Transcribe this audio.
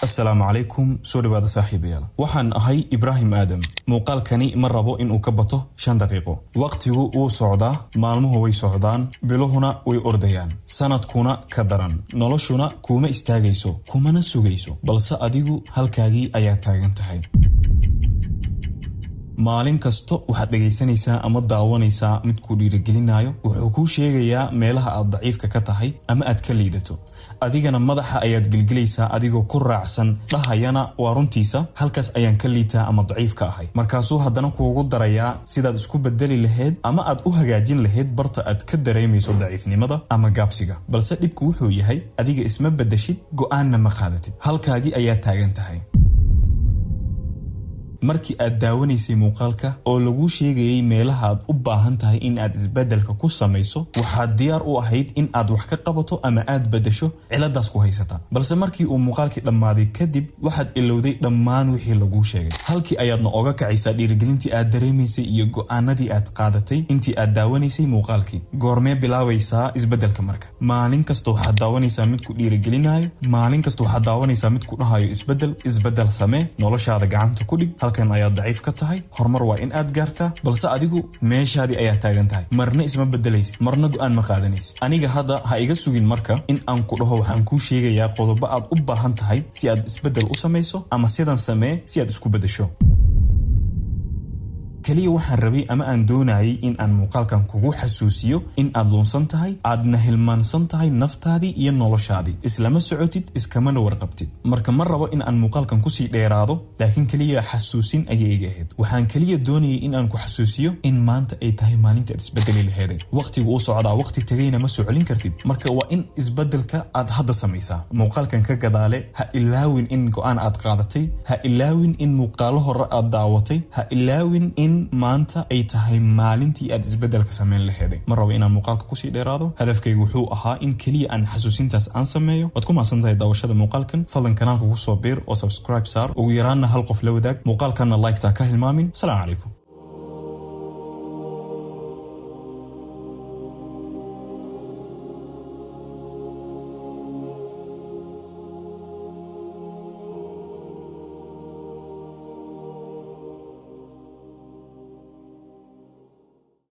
Asalaamu calaykum, soo dhawaada saaxiibayaal. Waxaan ahay Ibraahim Aadam. Muuqaalkani ma rabo inuu ka bato 5 daqiiqo. Waqtigu wuu socdaa, maalmuhu way socdaan, biluhuna way ordayaan, sanadkuna ka daran. Noloshuna kuuma istaagayso, kumana sugayso, balse adigu halkaagii ayaa taagan tahay. Maalin kasto waxaad dhegaysanaysaa ama daawanaysaa mid kuu dhiirigelinayo. Wuxuu kuu sheegayaa meelaha aad daciifka ka tahay ama aad ka liidato. Adigana madaxa ayaad gelgelaysaa adigoo ku raacsan, dhahayana: "Waa runtiisa, halkaas ayaan ka liitaa ama daciif ka ahay." Markaasuu haddana kuugu darayaa sidaad isku bedeli lahayd ama aad u hagaajin lahayd barta aad ka dareemayso daciifnimada ama gaabsiga. Balse dhibku wuxuu yahay, adiga isma bedeshid, go'aanna ma qaadatid, halkaagii ayaa taagan tahay. Markii aad daawanaysay muuqaalka oo laguu sheegayay meelaha aad u baahan tahay in aad isbeddelka ku samayso, waxaad diyaar u ahayd in aad wax ka qabato ama aad beddesho ciladaas ku haysata. Balse markii uu muuqaalkii dhammaaday kadib, waxaad ilowday dhammaan wixii laguu sheegay. Halkii ayaadna oga kacaysaa dhiirigelintii aad dareemaysay iyo go'aanadii aad qaadatay intii aad daawanaysay muuqaalkii. Goormee bilaabaysaa isbeddelka marka? Maalin kasta waxaad daawanaysaa mid ku dhiirigelinayo, maalin kasta waxaad daawanaysaa mid ku dhahayo: "Isbeddel, isbeddel samee, noloshaada gacanta ku dhig, halkan ayaad daciif ka tahay, horumar waa in aad gaartaa." Balse adigu meeshaadii ayaa taagan tahay, marna isma bedelaysid, marna go'aan ma qaadanaysid. Aniga hadda ha iga sugin marka in aan ku dhaho waxaan kuu sheegayaa qodobo aad u baahan tahay si aad isbeddel u samayso ama sidan samee si aad isku beddesho. Keliya waxaan rabay ama aan doonayay in aan muuqaalkan kugu xasuusiyo in aad lunsan tahay, aadna hilmaansan tahay naftaadii iyo noloshaadii. Islama socotid, iskamana warqabtid. Marka ma rabo in aan muuqaalkan kusii dheeraado, laakiin keliya xasuusin ayay iga ahayd. Waxaan keliya doonayay in aan ku xasuusiyo in maanta ay tahay maalinta aad isbedeli laheeday. Waqtigu uu socdaa, waqti tegayna ma soo celin kartid. Marka waa in isbedelka aad hadda samaysaa. Muuqaalkan ka gadaale ha ilaawin in go'aan aad qaadatay, ha ilaawin in muuqaalo hore aad daawatay, ha ilaawin in maanta ay tahay maalintii aad isbedelka samayn laheeday. Ma rabo inaan muuqaalka kusii dheeraado. Hadafkaygu wuxuu ahaa in keliya aan xasuusintaas aan sameeyo. Waad ku mahadsan tahay daawashada muuqaalkan. Fadlan kanaalka kusoo biir oo subscribe saar, ugu yaraanna hal qof la wadaag muuqaalkanna, like-ta ka hilmaamin. Asalaamu calaykum.